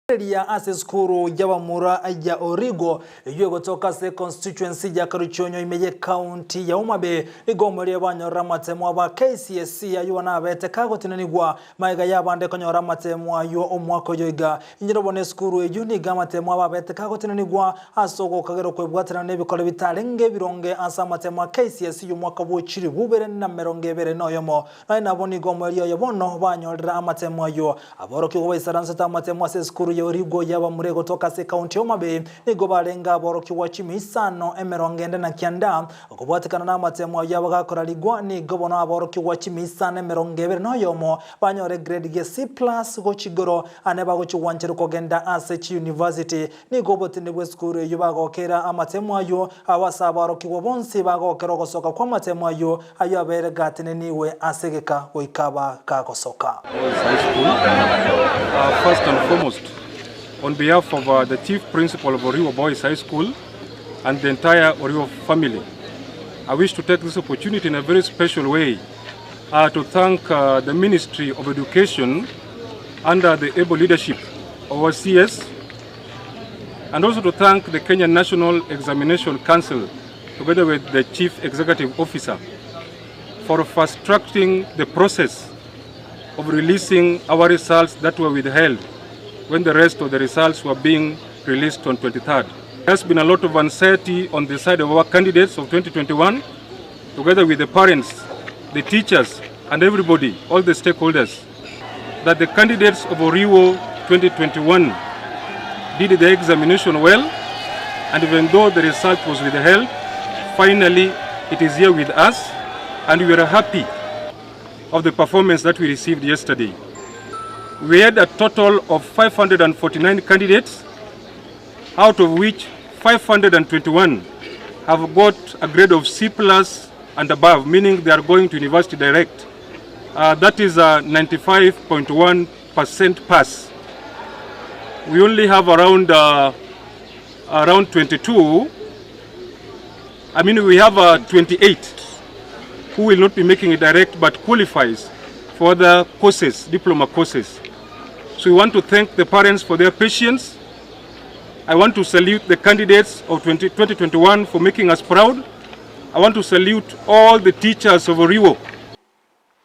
Eria ase esukuru y'abamura ya Origo, eyio egotoka ase econstituency ya Karuchonyo ime y'ecounty ya Homa Bay, nigo omoerio banyorire amatemo aba KCSE ayio nabete kagotenenigwa magega y'abande konyora amatemo ayio omwaka oyo iga. Inyora bono esukuru eyio nigo amatemo aba abete kagotenenigwa ase ogokagera okwebwaterana nebikore bitarenge ebironge ase amatemo a KCSE y'omwaka bwo chilifu bibere na emerongo ebere noyomo. Naye nabo nigo omoerio oyo bono banyorire amatemo ayio. Aborokigwa baisaransete amatemo ase esukuru ya Origo y'abamura egotoka ase ekaunti ya Homa Bay nigo barenge aborokigwa chimia isano emerongo ende na kianda. Okobwatekana namatemo ayio abagakorarigwa nigo bono aborokigwa chimia isano emerongo ebere na oyomo banyore egrade gie C plus gochia igoro ane bagochia gwancherwa kogenda ase chiuniversity. Nigo obotindi bw'esukuru eyio bagokera amatemo ayio, agwo ase aborokigwa bonsi bagokera ogosoka kw'amatemo ayio, ayio abeire gatenenigwe ase egeka goika aba gagosoka. Boys High School. First and foremost, on behalf of the Chief Principal of Oriwo Boys High School and the entire Oriwo family, I wish to take this opportunity in a very special way to thank the Ministry of Education under the able leadership of our CS and also to thank the Kenya National Examination Council together with the Chief Executive Officer for fast-tracking the process of releasing our results that were withheld when the rest of the results were being released on 23rd. There has been a lot of anxiety on the side of our candidates of 2021, together with the parents, the teachers, and everybody, all the stakeholders, that the candidates of Oriwo 2021 did the examination well, and even though the result was withheld, finally it is here with us, and we are happy of the performance that we received yesterday. We had a total of 549 candidates, out of which 521 have got a grade of C plus and above, meaning they are going to university direct. That is a 95.1% pass. We only have around around 22. I mean, we have 28 who will not be making it direct but qualifies for other courses, diploma courses. So we want to thank the parents for their patience. I want to salute the candidates of 20, 2021 for making us proud. I want to salute all the teachers of Oriwo.